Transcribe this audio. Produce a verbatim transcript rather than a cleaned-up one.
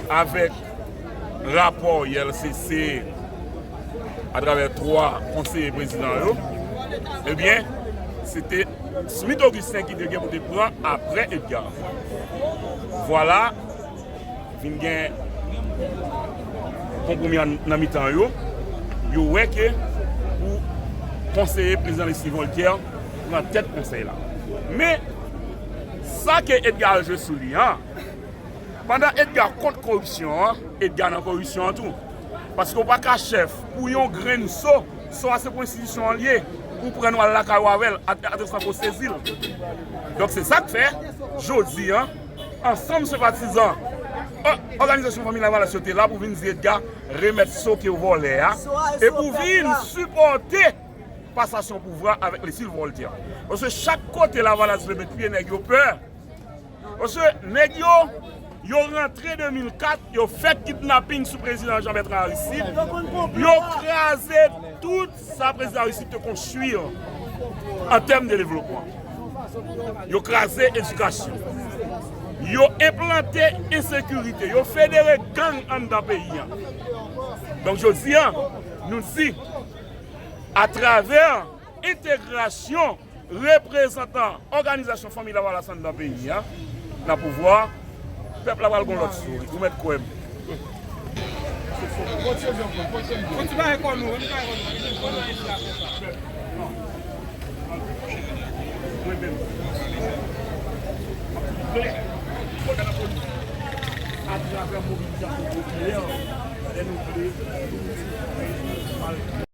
Avèk rapò I L C C atravè twa konseye prezidan yo, ebyen, se te Smith Augustin ki te gen pou te pran apre Edgar. Vwala, vin gen konpwomi an, nan mitan yo, yo wè ke pou konseye prezidan Leslie Voltaire pran tèt konsèy la. Men, sa ke Edgar jwe sou li an, pandan Edgar kont koripsyon an, Edgar nan koripsyon an tou. Paske w pa ka chèf pou yon grenn so, so a se pou enstitisyon an l ye, pou pran nou al lakay ou avè l, at-, atravè sa pou sezi l. Donk se sa k fè, jodi an, ansanm senpatizan, ò-, òganizasyon Fanmi Lavalas yo te la pou vin di Edgar, remèt so ke w vòlè a, e pou vin sipòte pasasyon pouvwa avèk Leslie Voltaire. Paske chak kote Lavalas vle met pye, nèg yo pè. Paske nèg yo, yo rantre de mil kat, yo fè kidnaping sou prezidan Jean Bertrand Aristide, yo kraze tout sa prezidan Aristide te konstwi an tèm de devlopman. Yo kraze edikasyon. Yo enplante ensekirite. Yo federe gang anndan peyi an. Donk, jodi an, nou di, atravè entegrasyon reprezantan òganizasyon Fanmi Lavalas anndan peyi a, nan pouvwa, pèp la pral gon lòt souri. Ou mèt kwè m.